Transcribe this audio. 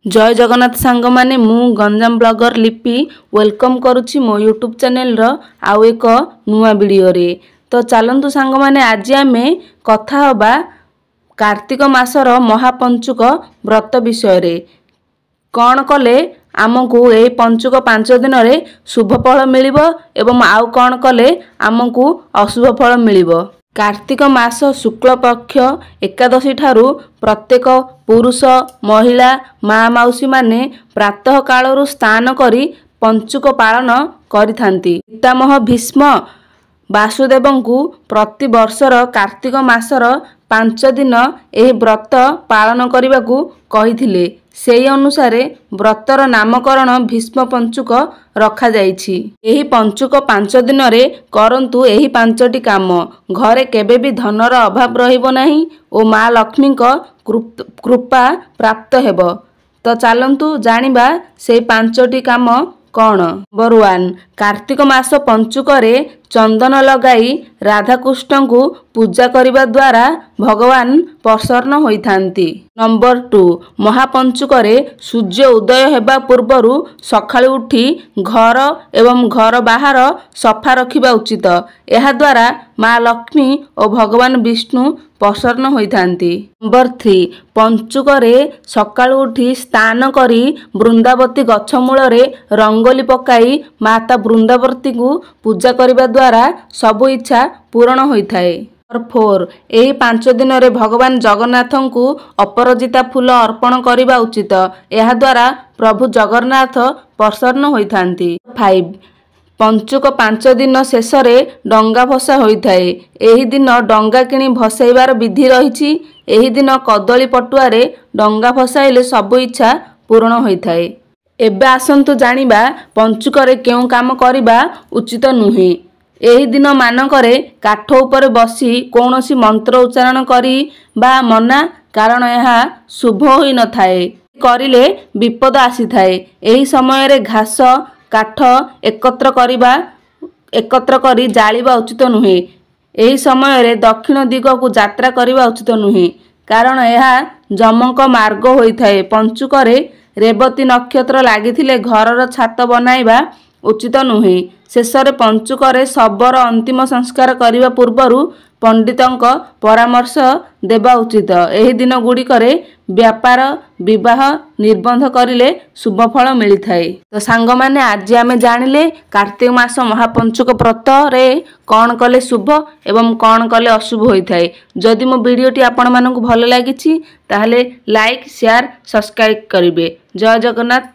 ଜୟ ଜଗନ୍ନାଥ ସାଙ୍ଗମାନେ, ମୁଁ ଗଞ୍ଜାମ ବ୍ଲଗର ଲିପି welcome କରୁଛି ମୋ ୟୁଟ୍ୟୁବ୍ ଚ୍ୟାନେଲର ଆଉ ଏକ ନୂଆ ଭିଡ଼ିଓରେ। ତ ଚାଲନ୍ତୁ ସାଙ୍ଗମାନେ, ଆଜି ଆମେ କଥା ହେବା କାର୍ତ୍ତିକ ମାସର ମହାପଞ୍ଚୁକ ବ୍ରତ ବିଷୟରେ। କ'ଣ କଲେ ଆମକୁ ଏହି ପଞ୍ଚୁକ 5 ଦିନରେ ଶୁଭ ଫଳ ମିଳିବ ଏବଂ ଆଉ କ'ଣ କଲେ ଆମକୁ ଅଶୁଭ ଫଳ ମିଳିବ? କାର୍ତ୍ତିକ ମାସ ଶୁକ୍ଳପକ୍ଷ ଏକାଦଶୀ ଠାରୁ ପ୍ରତ୍ୟେକ ପୁରୁଷ, ମହିଳା, ମା ମାଉସୀମାନେ ପ୍ରାତଃ କାଳରୁ ସ୍ନାନ କରି ପଞ୍ଚୁକ ପାଳନ କରିଥାନ୍ତି। ପିତାମହ ଭୀଷ୍ମ ବାସୁଦେବଙ୍କୁ ପ୍ରତିବର୍ଷର କାର୍ତ୍ତିକ ମାସର 5 ଦିନ ଏହି ବ୍ରତ ପାଳନ କରିବାକୁ କହିଥିଲେ। ସେହି ଅନୁସାରେ ବ୍ରତର ନାମକରଣ ଭୀଷ୍ମ ପଞ୍ଚୁକ ରଖାଯାଇଛି। ଏହି ପଞ୍ଚୁକ 5 ଦିନରେ କରନ୍ତୁ ଏହି 5ଟି କାମ, ଘରେ କେବେ ବି ଧନର ଅଭାବ ରହିବ ନାହିଁ ଓ ମା ଲକ୍ଷ୍ମୀଙ୍କ କୃପା ପ୍ରାପ୍ତ ହେବ। ତ ଚାଲନ୍ତୁ ଜାଣିବା ସେଇ 5ଟି କାମ କ'ଣ। ନମ୍ବର 1, କାର୍ତ୍ତିକ ମାସ ପଞ୍ଚୁକରେ ଚନ୍ଦନ ଲଗାଇ ରାଧାକୃଷ୍ଣଙ୍କୁ ପୂଜା କରିବା ଦ୍ୱାରା ଭଗବାନ ପ୍ରସନ୍ନ ହୋଇଥାନ୍ତି। ନମ୍ବର 2, ମହାପଞ୍ଚୁକରେ ସୂର୍ଯ୍ୟ ଉଦୟ ହେବା ପୂର୍ବରୁ ସକାଳୁ ଉଠି ଘର ଏବଂ ଘର ବାହାର ସଫା ରଖିବା ଉଚିତ। ଏହାଦ୍ୱାରା ମା ଲକ୍ଷ୍ମୀ ଓ ଭଗବାନ ବିଷ୍ଣୁ ପ୍ରସନ୍ନ ହୋଇଥାନ୍ତି। ନମ୍ବର 3, ପଞ୍ଚୁକରେ ସକାଳୁ ଉଠି ସ୍ନାନ କରି ବୃନ୍ଦାବତୀ ଗଛ ମୂଳରେ ରଙ୍ଗୋଲି ପକାଇ ମାତା ବୃନ୍ଦାବତୀଙ୍କୁ ପୂଜା କରିବା ଦ୍ୱାରା ସବୁ ଇଚ୍ଛା ପୂରଣ ହୋଇଥାଏ। ନମ୍ବର 4, ଏହି 5 ଦିନରେ ଭଗବାନ ଜଗନ୍ନାଥଙ୍କୁ ଅପରାଜିତା ଫୁଲ ଅର୍ପଣ କରିବା ଉଚିତ। ଏହାଦ୍ୱାରା ପ୍ରଭୁ ଜଗନ୍ନାଥ ପ୍ରସନ୍ନ ହୋଇଥାନ୍ତି। 5, ପଞ୍ଚୁକ 5 ଦିନ ଶେଷରେ ଡଙ୍ଗା ଭସା ହୋଇଥାଏ। ଏହି ଦିନ ଡଙ୍ଗା କିଣି ଭସାଇବାର ବିଧି ରହିଛି। ଏହି ଦିନ କଦଳୀ ପଟୁଆରେ ଡଙ୍ଗା ଭସାଇଲେ ସବୁ ଇଚ୍ଛା ପୂରଣ ହୋଇଥାଏ। ଏବେ ଆସନ୍ତୁ ଜାଣିବା ପଞ୍ଚୁକରେ କେଉଁ କାମ କରିବା ଉଚିତ ନୁହେଁ। ଏହି ଦିନ ମାନଙ୍କରେ କାଠ ଉପରେ ବସି କୌଣସି ମନ୍ତ୍ର ଉଚ୍ଚାରଣ କରିବା ମନା, କାରଣ ଏହା ଶୁଭ ହୋଇନଥାଏ, କରିଲେ ବିପଦ ଆସିଥାଏ। ଏହି ସମୟରେ ଘାସ କାଠ ଏକତ୍ର କରିବା ଏକତ୍ର କରି ଜାଳିବା ଉଚିତ ନୁହେଁ। ଏହି ସମୟରେ ଦକ୍ଷିଣ ଦିଗକୁ ଯାତ୍ରା କରିବା ଉଚିତ ନୁହେଁ, କାରଣ ଏହା ଯମଙ୍କ ମାର୍ଗ ହୋଇଥାଏ। ପଞ୍ଚୁକରେ ରେବତୀ ନକ୍ଷତ୍ର ଲାଗିଥିଲେ ଘରର ଛାତ ବନାଇବା ଉଚିତ ନୁହେଁ। ଶେଷରେ ପଞ୍ଚୁକରେ ଶବର ଅନ୍ତିମ ସଂସ୍କାର କରିବା ପୂର୍ବରୁ ପଣ୍ଡିତଙ୍କ ପରାମର୍ଶ ଦେବା ଉଚିତ। ଏହି ଦିନ ଗୁଡ଼ିକରେ ବ୍ୟାପାର, ବିବାହ ନିର୍ବନ୍ଧ କରିଲେ ଶୁଭ ଫଳ ମିଳିଥାଏ। ତ ସାଙ୍ଗମାନେ, ଆଜି ଆମେ ଜାଣିଲେ କାର୍ତ୍ତିକ ମାସ ମହାପଞ୍ଚୁକ ବ୍ରତରେ କ'ଣ କଲେ ଶୁଭ ଏବଂ କ'ଣ କଲେ ଅଶୁଭ ହୋଇଥାଏ। ଯଦି ମୋ ଭିଡ଼ିଓଟି ଆପଣମାନଙ୍କୁ ଭଲ ଲାଗିଛି, ତାହେଲେ ଲାଇକ୍, ସେୟାର, ସବସ୍କ୍ରାଇବ୍ କରିବେ। ଜୟ ଜଗନ୍ନାଥ।